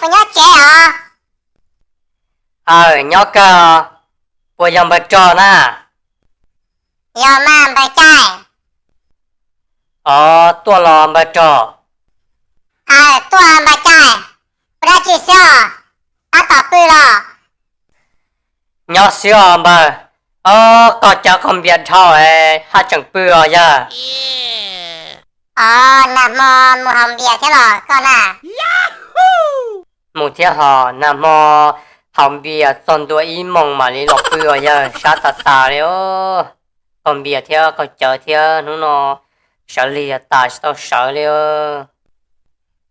Puas nyob tsev os? Aw, nyob kawg. Puas yog npawg Rog na? Yog mas npawg Cai. Os, tuaj los npawg Rog? Aw, tuaj npawg Cai. Ua dab tsi xwb os? Tab tom pw los? Nyob xwb os npawg. Os, koj cov qaug npias dhau, haj tseem pw os yawg. Os, nag hmo mus haus npias thiab los koj na? Mus thiab hos, nag hmo haus npias txog ntua ib moos mam li los pw os yawg, sab tas tas li os. Qaug npias thiab qaug cawv thiab hnub no sawv lig tas tsis tau sawv li.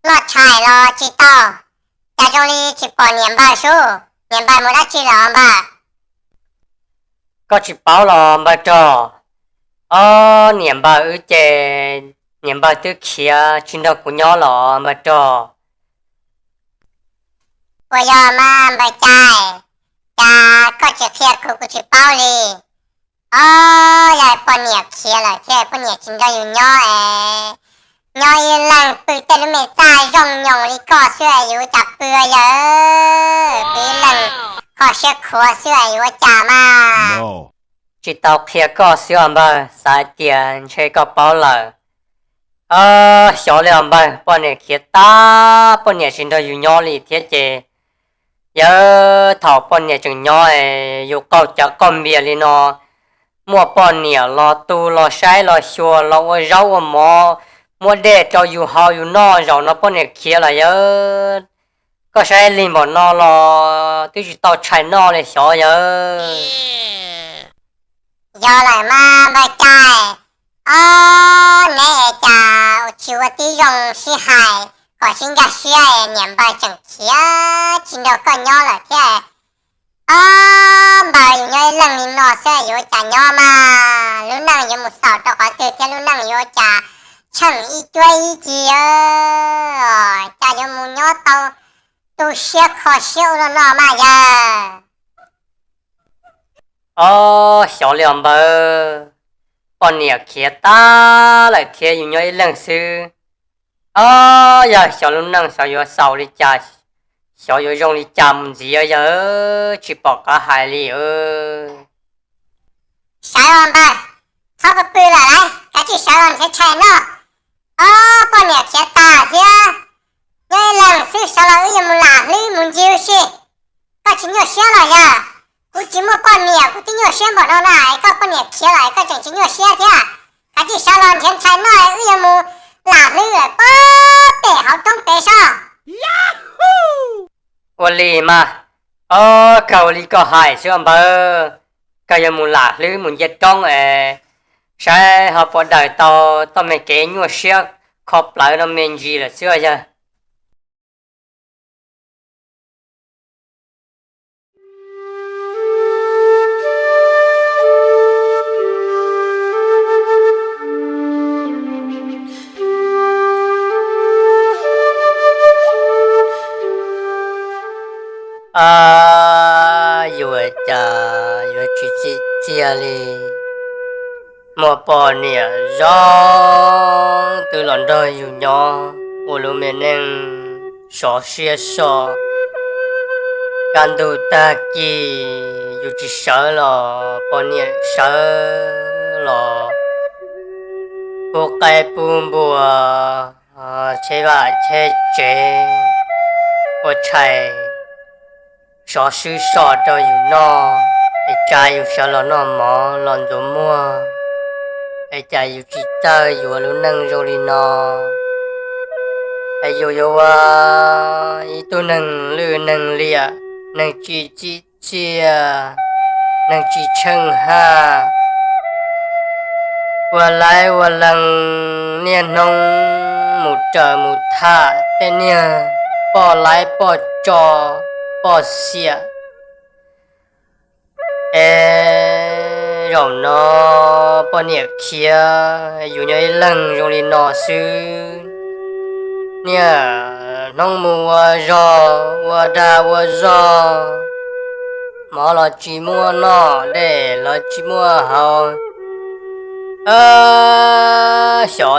Noj tshais los tsis tau, cas zoo li tsis pom niam npawg sub, niam npawg mus dab tsi lawm npawg? Koj tsis paub los npawg Rog? Ob, niam npawg wb ces niam npawg twb khiav tsis nrog kuv nyob los npawg Rog. Puas yog mas npawg Cai? Cas koj tsis qhia kuv, kuv tsis paub li. Ob, yog poj niam khiav lawm thiab poj niam tsis nrog yus nyob es nyob ib leeg pw tej lub me txaj zoo nyoos li koj xwb es yuav ua cas pw yawg? Pw ib leeg kho siab khuav xwb es yuav ua cas mas? Tsis tau qhia koj xwb os npawg, xav hais tias ntshe koj paub lawm. Ob, xyov li os npawg, poj niam khiav tag poj niam tsis nrog yus nyob li thiab ces yawg, thaum poj niam tseem nyob es yus qaug cawv qaug npias li no, muaj poj niam los tu los saib los xyuas los ua zaub ua mov, muab dej rau yus haus yus noj, zaum no poj niam khiav lawm yawg. Koj saib lig npaum no los twb tsis tau tshais noj li xyov yawg. Yog lawm mas npawg Cai. Ob, neb es cas tsis ua tib zoo sib hais kom sib nkag siab es niam npawg tseem khiav tsis nrog koj nyob lawm thiab. Ob, npawg, yus nyob ib leeg li no xwb yuav ua cas nyob mas? Lub neej yuav mus xaus rau qhov twg thiab lub neej yuav ua cas tsheej ib cuab ib cig? Cas yuav mus nyob tau tu siab kho siab ua luaj no mas yawg? Ob, xyov li os npawg, poj niam khiav tag lawm thiab yus nyob ib leeg xwb. Ob, yog xyov lub neej xyov yuav xaus li cas, xyov yuav zoo li cas mus ntxiv yawg, tsis pom qab hais li. Sawv os npawg, txhob pw pw lawm lauj, kav tsij sawv los nrhiav tshais noj. Ob, poj niam khiav tag thiab, nyob ib leeg xwb, sawv los wb yuav mus lam hlwb mus ncig ua si. Koj tsis nyuaj siab los yawg? Kuv tsis muaj poj niam kuv twb nyuaj siab npaum no na, es koj poj niam khiav lawm es koj tseem tsis nyuaj siab thiab. Kav tsij sawv los nrhiav ntshai noj, wb yuav mus lam hlwb lawm pem hauv roob pem soj. Ua li mas, ob, kawg ua li koj hais xwb npawg, kawg yuav mus lam hlwb mus ncig roob es saib ho puas daws tau txoj me kev nyuaj siab kho plawv no me ntsis lawm xwb yawg. A, yuav cas yuav tsis txim txiaj li. Muaj poj niam zoo twb los nrog yus nyob ua lub me neej sov siab so. Kaj ntug tag kis yus tsis sawv los poj niam sawv los pub qaib pub npua, cheb vaj cheb tsev, ua tshais, sov swb so rau yus noj, es tsa yus sawv los noj mov los ntxuav muag, es cas yus tsis txawj yuav lub neej zoo li no. Es yus yuav ua ib tug neeg lwj neeg liam, neeg tsis txim txiaj, neeg tsis tsheej haj, ua laib ua lees niaj hnub mus raws mus tham tej niag poj laib poj tso poj xiam. Es zaum no poj niam khiav, yus nyob ib leeg zoo li no xwb. Niaj hnub mus ua zog ua dag ua zog, mov los tsis muaj noj, dej los tsis muaj haus. Xyov,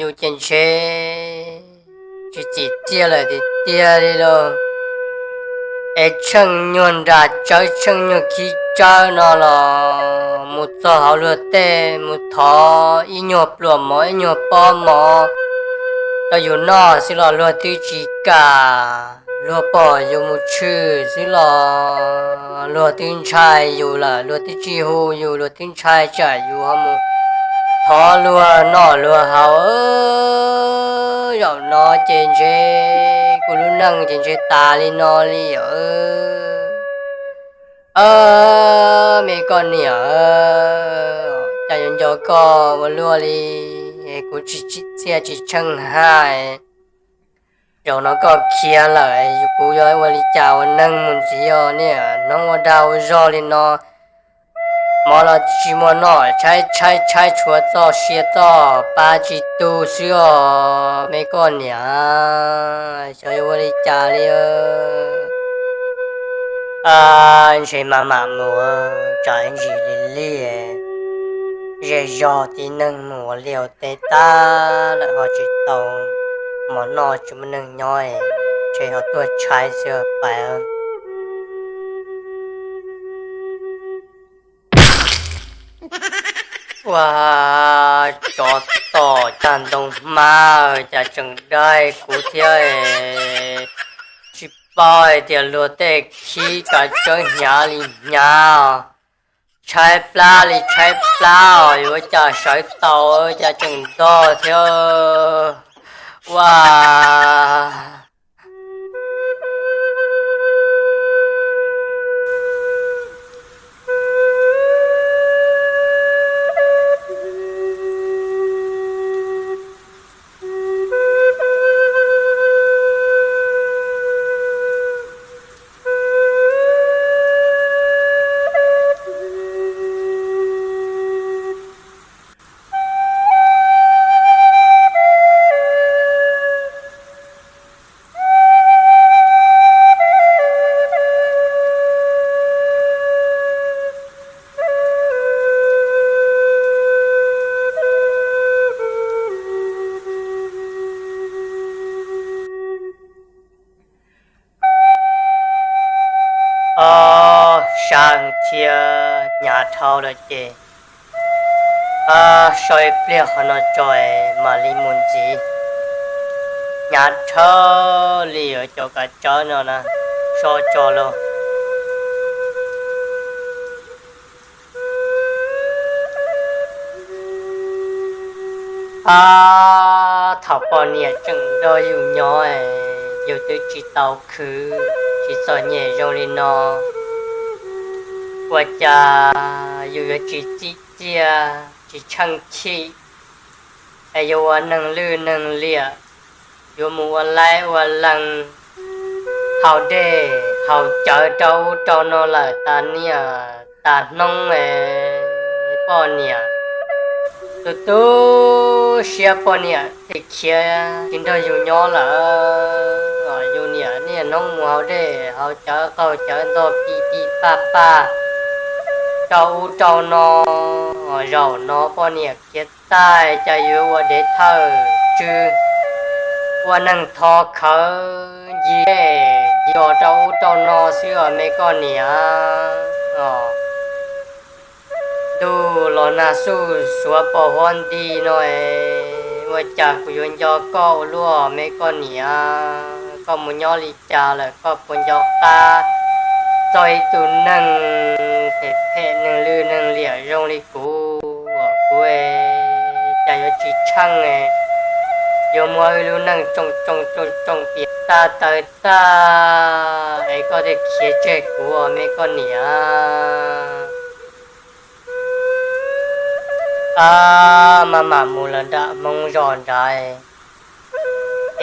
yus ces ntshe tsis txim txiaj lawm tiag. tiag li lauj. Es tsheej nyuag nram tsawb tsheej nyuag khib tsawb no los mus txog hauv luag tej mus thov ib nyuag pluas mov ib nyuag pob mov rau yus noj xwb los luag twb tsis kam, luag pom yus mus tshwm xwb los luag twb ntshai yus lawm, luag twb tsis hu yus, luag twb ntshai tsam yus ho mus thov luag noj luag haus. Zaum no ces ntshe kuv lub neej ces ntshe tas li no li. Ab, me koj niam, cas yuav nco koj ua luaj li, kuv tsis tsim txiaj tsis tsheej haj. Zaum no koj khiav lawm, kuv yuav ua li cas ua neeg mus ntxiv os niam? Hnub ua dag ua zog li no, mov los tsis muaj noj, tshaib tshaib tshaib tshuav txoj sia txoj pa tsis tu xwb os me koj niam, xyov yuav ua li cas li. Ntshe mam mam mus, tsam ib ntsis lig lig, zej zog tib neeg mus ua liaj ua teb tag lawm ho tsis tau mov noj tsis muaj neeg nyob, ntshe ho tuag tshaib xwb pais. Ua, tsov tom cag ntoo hmab cas tseem daig kuv thiab, tsis paub hais tias luag tej khib kav tsawb hnyav li hnyav, tshaib plab li tshaib plab os, yuav ua cas sawv tau cas tseem ntog thiab. Ua, Ob sab thiab hnyav dhau lawm ces, so ib pliag qhov no tso mam li mus ntxiv. Hnyav dhau li cov kav tsawb no na, so tso lauj. Ab, thaum poj niam tseem nrog yus nyob, yus twb tsis tau khwv tsis txom nyem zoo li no, ua cas yus yuav tsis txim txiaj tsis tsheej chim, es yuav ua neeg lwj neeg liam, yuav mus ua laib ua lees, haus dej haus cawv rau ub rau no lawm tas niaj tas hnub es poj niam, tu tu siab poj niam thiaj khiav tsis nrog yus nyob lawm. Yus niam niaj hnub mus haus dej haus cawv qaug cawv ntog pis pis paj paj rau ub rau no, zaum no poj niam khiav tag cas yuav ua dev thawj tswg, ua neeg thov khawv ncig dej ncig os rau ub rau no xwb os me koj niam. Ntuj los nag xuj xuav pos huab nti no es, ua cas kuv yuav nco koj ua luaj me koj niam. Koj mus nyob li cas lawm koj puas nco qab txog ib tug neeg phem phem neeg lwj neeg liam zoo li kuv? Kuv cas yuav tsis tsheej, yuav muab wb lub neej tsoo tsoo tsoo tsoo piam tag tawg tag es koj thiaj khiav tseg kuv me koj niam. Ab, maj mam mus los nram hmoob zos nrad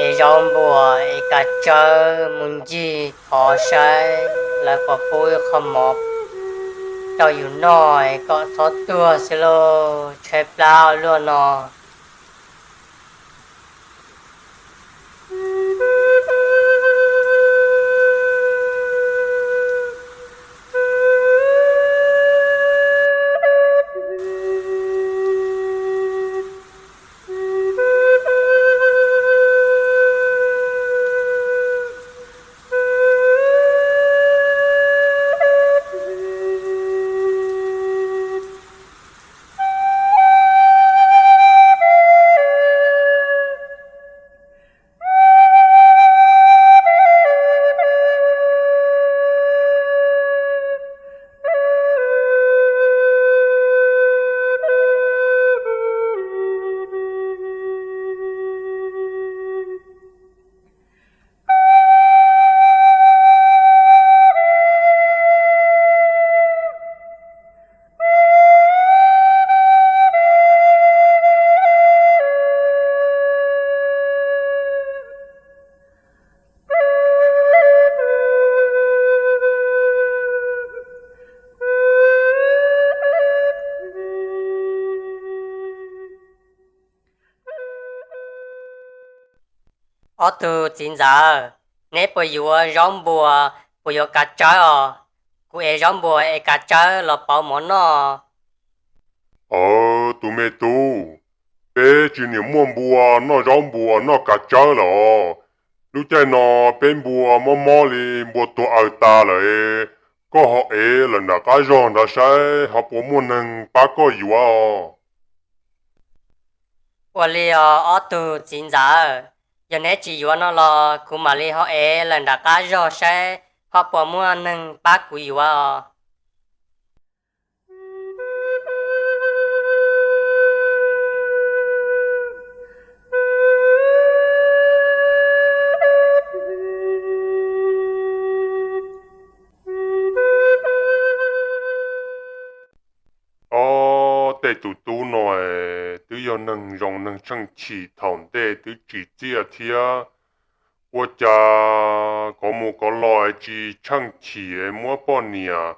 es zaub npuas es kav tsawb mus ncig thov saib lawv puas pub ib qho mov rau yus noj es kom txhob tuag xwb lauj, tshaib plab ua luaj no. Ob tug txiv ntxawm, neb puas yuav zaub npua, puas yuav kav tsawb os? Kuv ev zaub npua ev kav tsawb los pauv mov noj. Aws, tus me tub, peb tsis niam muaj npua noj zaub npua noj kav tsawb los. Lub caij no peb npua mob mob li, npua tuag aws tas lawm. Koj ho ev lawm nram qab zog nrad saib ho puas muaj neeg pab koj yuav os. Ua li os ob tug txiv ntxawm, yog neb tsis yuav no los kuv mam li ho ev lawm nram qab zog saib ho puas muaj neeg pab kuv yuav os. Ob, tej tus tub no twb yog neeg zoo neeg tsheej chim, thaum ntej twb tsim txiaj thiab. Ua cas kov mus kov los tsis tsheej chim, muab poj niam,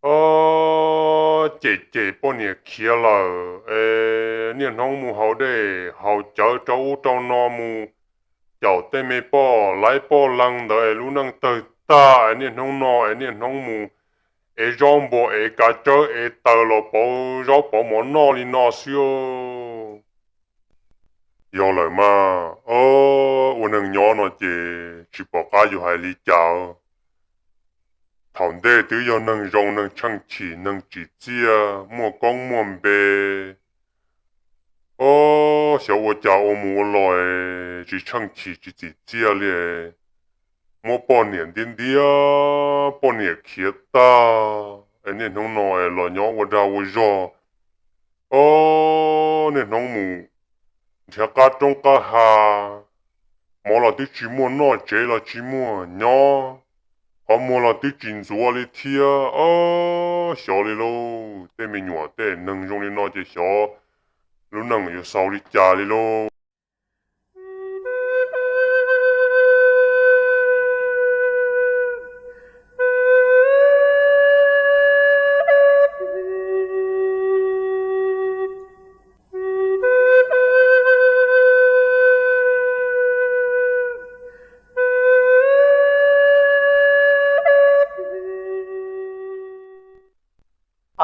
ob, cem cem poj niam khiav lawm es niaj hnub mus haus dej haus cawv rau ub rau no mus caum tej me poj laib poj leeg ntawd es lub neej tawg tag es niaj hnub no es niaj hnub mus ev zaub npua ev kav tsawb ev taws los pauv zaub pauv mov noj li no xwb. Yog lawm mas, ua neeg nyob no ces tsis pom qab yuav hais li cas. Thaum ntej twb yog neeg zoo neeg tsheej chim neeg tsim txiaj muaj koob muaj npe. Ob, xyov ua cas ua mus ua los tsis tsheej chim tsis tsim txiaj li. Muab poj niam ntiab ntiab poj niam khiav tag es niaj hnub no es los nyob ua dag ua zog. Ob, niaj hnub mus nrhiav qab roob qab hav, mov los twb tsis muaj noj, tsev los tsis muaj nyob, qhov muag los twb tsis ntxuav li thiab. Ob, xyov li lauj, tej me nyuam tej neeg zoo li no ces xyov lub neej yuav xaus li cas li lauj.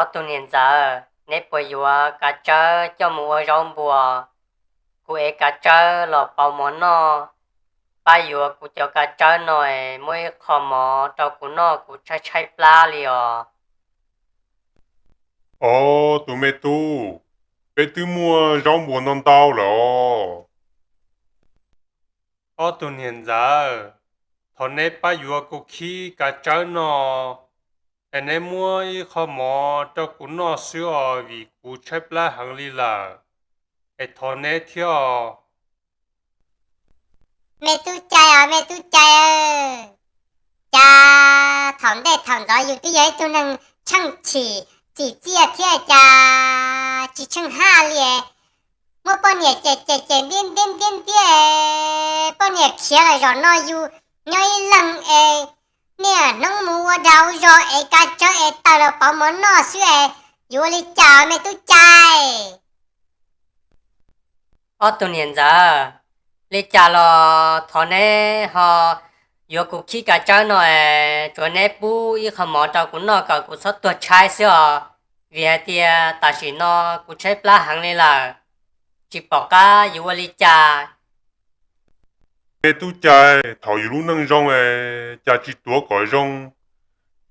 Ob tug niam ntxawm, neb puas yuav kav tsawb coj mus ua zaub npua? Kuv ev kav tsawb los pauv mov noj. Pab yuav kuv cov kav tsawb no es muab ib qho mov rau kuv noj, kuv tshaib tshaib plab li os. Ob, tus me tub, peb twb muaj zaub npua ntau ntau lawm os. Ob tug niam ntxawm, thov neb pab yuav kuv khib kav tsawb no es neb muab ib qho mov rau kuv noj xwb os, vim kuv tshaib plab heev li lawm, es thov neb thiab os. Me tub cai os, me tub cai, cas thaum ntej thaum ntxov yus twb yog ib tug neeg tsheej chim tsim txiaj thiab cas tsis tsheej haj li. Muab poj niam cem cem cem ntiab ntiab ntiab ntiab, poj niam khiav lawm, zaum no yus nyob ib leeg es niaj hnub mus ua dag ua zog es kav tsawb es taws los pauv mov noj xwb es yuav ua li cas me tub cai? Ob tug niam ntxawm, li cas los thov neb ho yuav kuv khib kav tsawb no es tsuav neb pub ib qho mov rau kuv noj kom kuv txhob tuag tshaib xwb os, vim hais tias tam sim no kuv tshaib plab heev li lawm, tsis pom qab yuav ua li cas. Me tub cai, thaum yus lub neej zoo es cas tsis tuav kom zoo,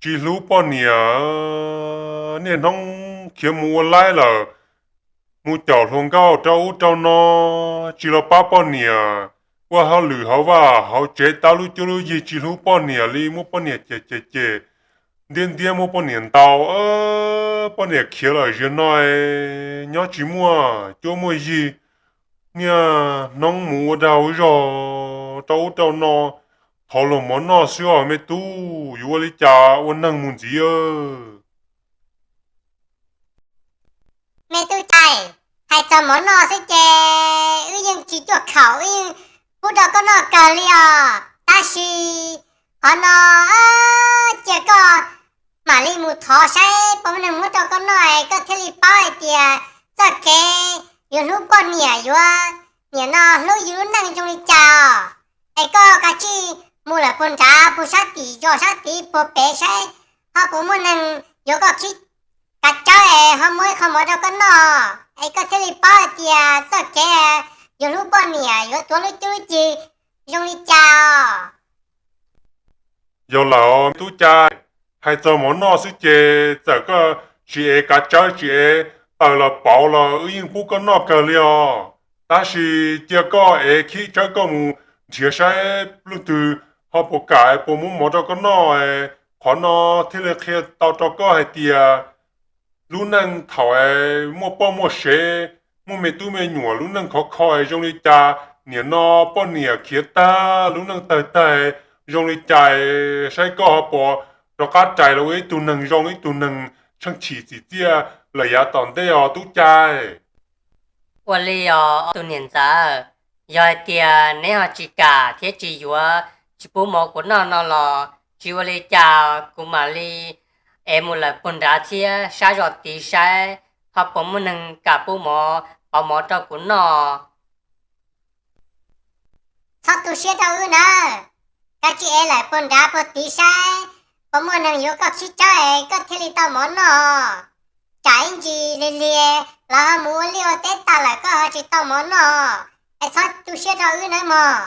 tsis hlub poj niam, niaj hnub khiav mus ua laib lawm, mus caum hluas nkauj rau ub rau no, tsis los pab poj niam ua hauj lwm hauv vaj hauv tsev, tab lub cuab lub yig tsis hlub poj niam li, muab poj niam cem cem cem ntiab ntiab, muab poj niam ntaus, poj niam khiav lawm, ziag no nyob tsis muaj cuab muaj yig, niaj hnub mus ua dag ua zog rau ub rau no, thov luag mov noj xwb os me tub, yuav ua li cas ua neeg mus ntxiv. Me tub cai, hais txog mov noj xwb ces wb yeej tsis cuaj khaum, wb yeej pub rau koj noj kawg li os, tab sis qhov no cia koj mam li mus thov saib puas muaj neeg muab rau koj noj es koj thiaj li paub hais tias txoj kev yuav hlub poj niam yuav nim no hlub yus lub neej zoo li cas os. Es koj kav tsij mus lawm puag nrad puag sab tim zos sab tid puag pem saib ho puas muaj neeg yuav koj khib kav tsawb es ho muab ib qho mov rau koj noj, es koj thiaj li paub hais tias txoj kev yuav hlub poj niam yuav tuav lub cuab lub cig zoo li cas os. Yog lawm tub cai, hais txog mov noj xwb ces txawm koj tsis ev kav tsawb tsis ev taws los pauv los wb yeej pub koj noj kawg li os. Tab sis cia koj ev khib tsawb koj mus nrhiav saib leej twg ho puas kam puas muab mov rau koj noj, qhov no thiaj li qhia tau rau koj hais tias lub neej thaum muaj poj muaj sev, muaj me tub me nyuam lub neej khov kho zoo li cas, nim no poj niam khiav tag lub neej tawg tag zoo li cas, saib koj ho puas rov qab rais los ua ib tug neeg zoo ib tug neeg tsheej chim txim txiaj lawm yav tom ntej os tub cai. Ua li os ob tug niam ntxawm, yog hais tias neb ho tsis kam thiab tsis yuav, tsis pub mov kuv noj no los tsis ua li cas, kuv mam li ev mus lawm puag nrad thiab sab zos tid saib ho puas muaj neeg kam pub mov pauv mov rau kuv noj. Txhob tu siab rau wb nawb, koj cia ev lawm puag nrad puag tid saib puas muaj neeg yuav koj khib tsawb es koj thiaj li tau mov noj. Tsam ib ntsis lig lig los ho mus ua liaj ua teb tas lawm koj ho tsis tau mov noj, es txhob tu siab rau wb nawb mog.